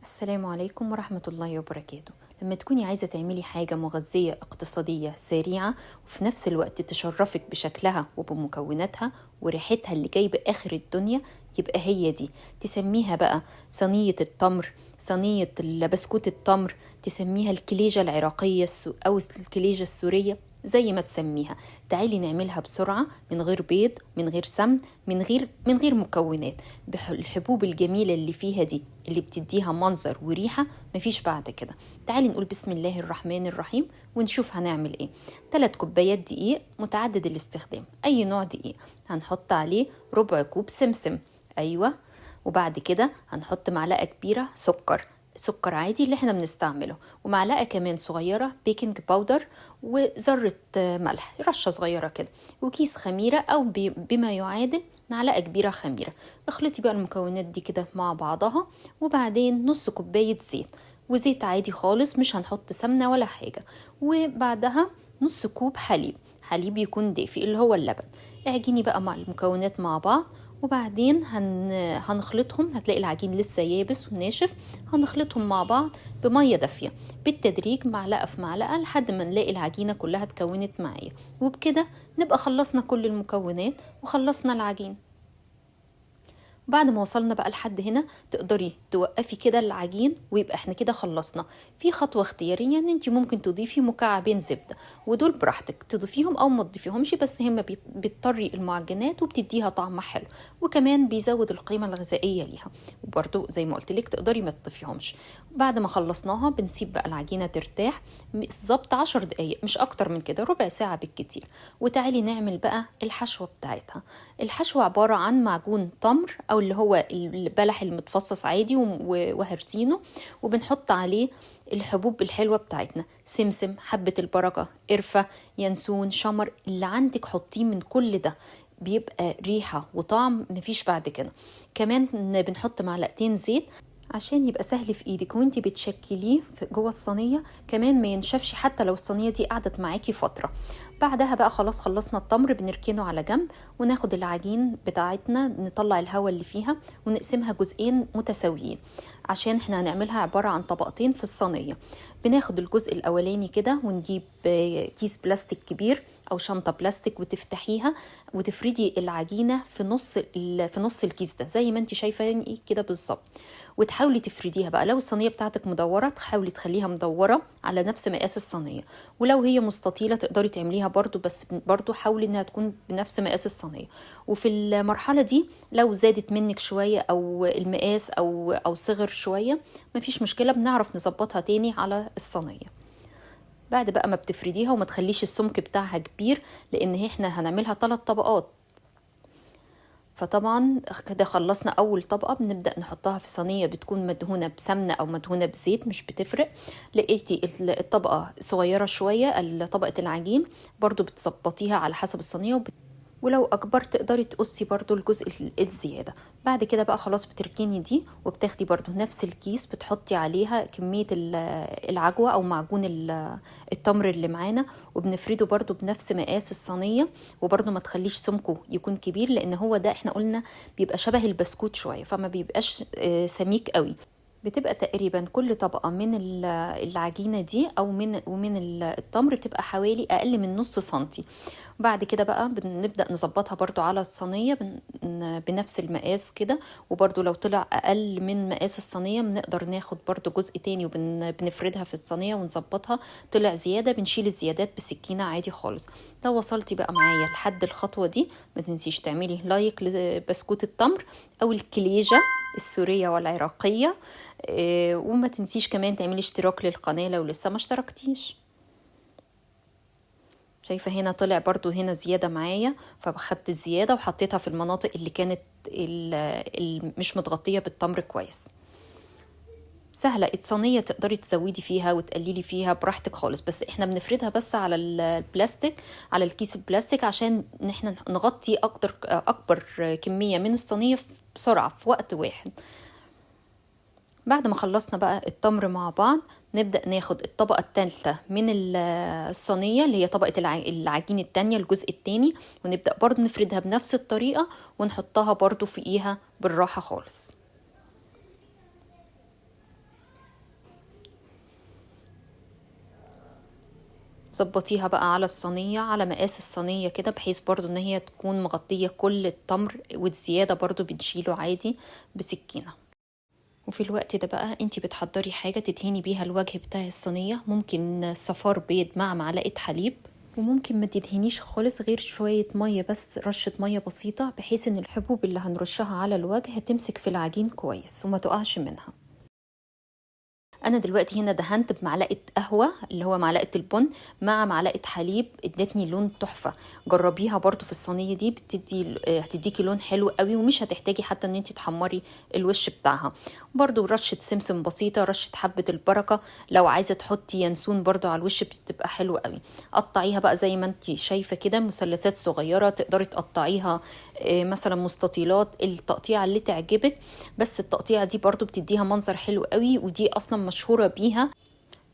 السلام عليكم ورحمة الله وبركاته. لما تكوني عايزة تعملي حاجة مغذية اقتصادية سريعة وفي نفس الوقت تشرفك بشكلها وبمكوناتها وريحتها اللي جايبة آخر الدنيا، يبقى هي دي. تسميها بقى صينية التمر، صينية بسكوت التمر، تسميها الكليجة العراقية أو الكليجة السورية، زي ما تسميها. تعالي نعملها بسرعة من غير بيض، من غير سمن، من غير مكونات، الحبوب الجميلة اللي فيها دي اللي بتديها منظر وريحة مفيش بعد كده. تعالي نقول بسم الله الرحمن الرحيم ونشوف هنعمل ايه. 3 كوبايات دقيق متعدد الاستخدام، اي نوع دقيق. هنحط عليه ربع كوب سمسم، ايوه، وبعد كده هنحط معلقة كبيرة سكر، سكر عادي اللي احنا بنستعمله، ومعلقة كمان صغيرة baking powder، وذرة ملح، رشة صغيرة كده، وكيس خميرة أو بما يعادل معلقة كبيرة خميرة. اخلطي بقى المكونات دي كده مع بعضها، وبعدين نص كوباية زيت، وزيت عادي خالص مش هنحط سمنة ولا حاجة، وبعدها نص كوب حليب، حليب يكون دافي اللي هو اللبن. اعجني بقى مع المكونات مع بعض، وبعدين هنخلطهم. هتلاقي العجين لسه يابس وناشف، هنخلطهم مع بعض بمية دافية بالتدريج، معلقة في معلقة، لحد ما نلاقي العجينة كلها اتكونت معايا. وبكده نبقى خلصنا كل المكونات وخلصنا العجين. بعد ما وصلنا بقى لحد هنا تقدري توقفي كده العجين، ويبقى احنا كده خلصنا. في خطوة اختيارية ان انت ممكن تضيفي مكعبين زبدة، ودول براحتك تضيفيهم او ما تضيفيهمش، بس هم بتطري المعجنات وبتديها طعم حلو، وكمان بيزود القيمة الغذائية ليها. وبرده زي ما قلت لك تقدري ما تضيفيهمش. بعد ما خلصناها بنسيب بقى العجينة ترتاح بالظبط 10 دقايق، مش اكتر من كده، ربع ساعة بالكتير. وتعالي نعمل بقى الحشوة بتاعتها. الحشوة عبارة عن معجون تمر او اللي هو البلح المتفصص عادي وهرسينه، وبنحط عليه الحبوب الحلوة بتاعتنا، سمسم، حبة البركة، قرفة، ينسون، شمر، اللي عندك حطيه من كل ده، بيبقى ريحة وطعم مفيش بعد كده. كمان بنحط معلقتين زيت عشان يبقى سهل في ايدك وانتي بتشكليه جوه الصينية، كمان ما ينشفش حتى لو الصينية دي قعدت معاكي فترة. بعدها بقى خلاص خلصنا التمر، بنركنه على جنب، وناخد العجين بتاعتنا نطلع الهواء اللي فيها ونقسمها جزئين متساويين، عشان احنا هنعملها عبارة عن طبقتين في الصينية. بناخد الجزء الاولاني كده ونجيب كيس بلاستيك كبير او شنطة بلاستيك، وتفتحيها وتفردي العجينة في نص الكيس ده زي ما انت شايفة كده بالظبط، وتحاولي تفرديها بقى. لو الصينية بتاعتك مدورة تحاولي تخليها مدورة على نفس مقاس الصينية، ولو هي مستطيلة تقدري تعمليها برضو، بس برضو حاولي انها تكون بنفس مقاس الصينية. وفي المرحلة دي لو زادت منك شوية او المقاس او صغر شوية مفيش مشكلة، بنعرف نظبطها تاني على الصينية. بعد بقى ما بتفرديها وما تخليش السمك بتاعها كبير، لان احنا هنعملها 3 طبقات. فطبعا كده خلصنا اول طبقة، بنبدأ نحطها في صينية بتكون مدهونة بسمنة او مدهونة بزيت، مش بتفرق. لقيتي الطبقة صغيرة شوية، طبقة العجين برضو بتظبطيها على حسب الصينية، ولو اكبر تقدري تقصي برضو الجزء الزيادة. بعد كده بقى خلاص بتركيني دي، وبتاخدي برضو نفس الكيس بتحطي عليها كمية العجوة او معجون التمر اللي معانا، وبنفرده برضو بنفس مقاس الصينية، وبرضو ما تخليش سمكه يكون كبير، لان هو ده احنا قلنا بيبقى شبه البسكوت شوية، فما بيبقاش سميك قوي. بتبقى تقريبا كل طبقة من العجينة دي او ومن التمر بتبقى حوالي اقل من نص سنتي. بعد كده بقى بنبدأ نظبطها برضو على الصينية بنفس المقاس كده، وبرضو لو طلع اقل من مقاس الصينية بنقدر ناخد برضو جزء تاني وبنفردها في الصينية ونظبطها. طلع زيادة بنشيل الزيادات بالسكينة عادي خالص. لو وصلتي بقى معايا لحد الخطوة دي ما تنسيش تعملي لايك لبسكوت التمر او الكليجة السورية والعراقية، وما تنسيش كمان تعملي اشتراك للقناة لو لسه ما اشتركتيش. شايفة هنا طلع برضو هنا زيادة معايا، فبخدت الزيادة وحطيتها في المناطق اللي كانت مش متغطية بالتمر كويس. سهلة الصينية، تقدري تزودي فيها وتقللي فيها براحتك خالص، بس احنا بنفردها بس على البلاستيك، على الكيس البلاستيك، عشان ان احنا نغطي اكبر كمية من الصينية بسرعة في وقت واحد. بعد ما خلصنا بقى التمر مع بعض، نبدأ ناخد الطبقة الثالثة من الصينية اللي هي طبقة العجين التانية، الجزء التاني، ونبدأ برضو نفردها بنفس الطريقة ونحطها برضو فوقيها بالراحة خالص. ظبطيها بقى على الصينية على مقاس الصينية كده، بحيث برضو ان هي تكون مغطية كل التمر، والزيادة برضو بنشيله عادي بسكينة. وفي الوقت ده بقى انتي بتحضري حاجة تدهني بيها الوجه بتاع الصينية، ممكن صفار بيض مع معلقة حليب، وممكن ما تدهنيش خالص غير شوية مية بس، رشة مية بسيطة، بحيث ان الحبوب اللي هنرشها على الوجه تمسك في العجين كويس وما تقعش منها. انا دلوقتي هنا دهنت بمعلقه قهوة اللي هو معلقه البن مع معلقه حليب، ادتني لون تحفة. جربيها برضو في الصينية دي، هتديكي لون حلو قوي، ومش هتحتاجي حتى ان انت تحمري الوش بتاعها. برضو رشه سمسم بسيطة، رشه حبه البركة، لو عايزه تحطي ينسون برضو على الوش بتبقى حلوة قوي. قطعيها بقى زي ما انت شايفه كده، مثلثات صغيرة، تقدري تقطعيها مثلا مستطيلات، التقطيعه اللي تعجبك، بس التقطيعه دي برضو بتديها منظر حلو قوي، ودي اصلا مشهورة بيها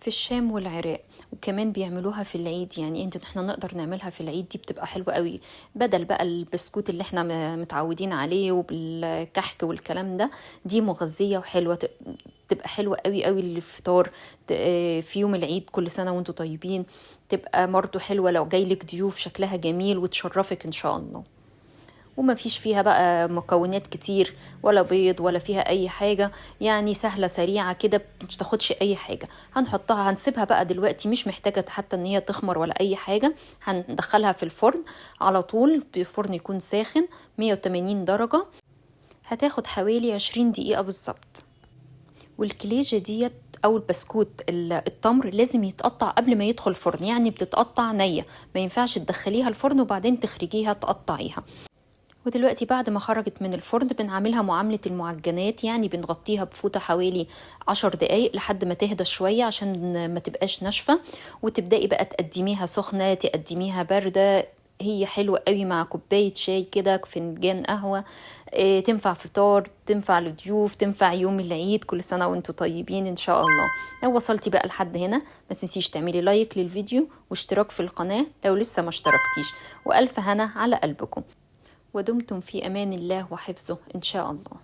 في الشام والعراق، وكمان بيعملوها في العيد. يعني احنا نقدر نعملها في العيد، دي بتبقى حلوة قوي، بدل بقى البسكوت اللي احنا متعودين عليه وبالكحك والكلام ده. دي مغذية وحلوة، تبقى حلوة قوي قوي للفطار في يوم العيد. كل سنة وانتم طيبين. تبقى برضو حلوة لو جايلك ضيوف، شكلها جميل وتشرفك ان شاء الله. وما فيش فيها بقى مكونات كتير، ولا بيض ولا فيها اي حاجة، يعني سهلة سريعة كده، مش تاخدش اي حاجة. هنسيبها بقى دلوقتي، مش محتاجة حتى ان هي تخمر ولا اي حاجة. هندخلها في الفرن على طول، بفرن يكون ساخن 180 درجة، هتاخد حوالي 20 دقيقة بالظبط. والكليجة ديت او البسكوت التمر لازم يتقطع قبل ما يدخل الفرن، يعني بتتقطع نية، ما ينفعش تدخليها الفرن وبعدين تخرجيها تقطعيها. ودلوقتي بعد ما خرجت من الفرن بنعملها معاملة المعجنات، يعني بنغطيها بفوطة حوالي 10 دقايق لحد ما تهدى شوية عشان ما تبقاش ناشفة، وتبدأي بقى تقدميها سخنة، تقدميها باردة. هي حلوة قوي مع كوباية شاي كده، فنجان قهوة، تنفع فطار، تنفع لضيوف، تنفع يوم العيد. كل سنة وانتم طيبين ان شاء الله. لو وصلتي بقى لحد هنا ما تنسيش تعملي لايك للفيديو واشتراك في القناة لو لسه ما اشتركتيش، وألف هنا على قلبكم، ودمتم في أمان الله وحفظه إن شاء الله.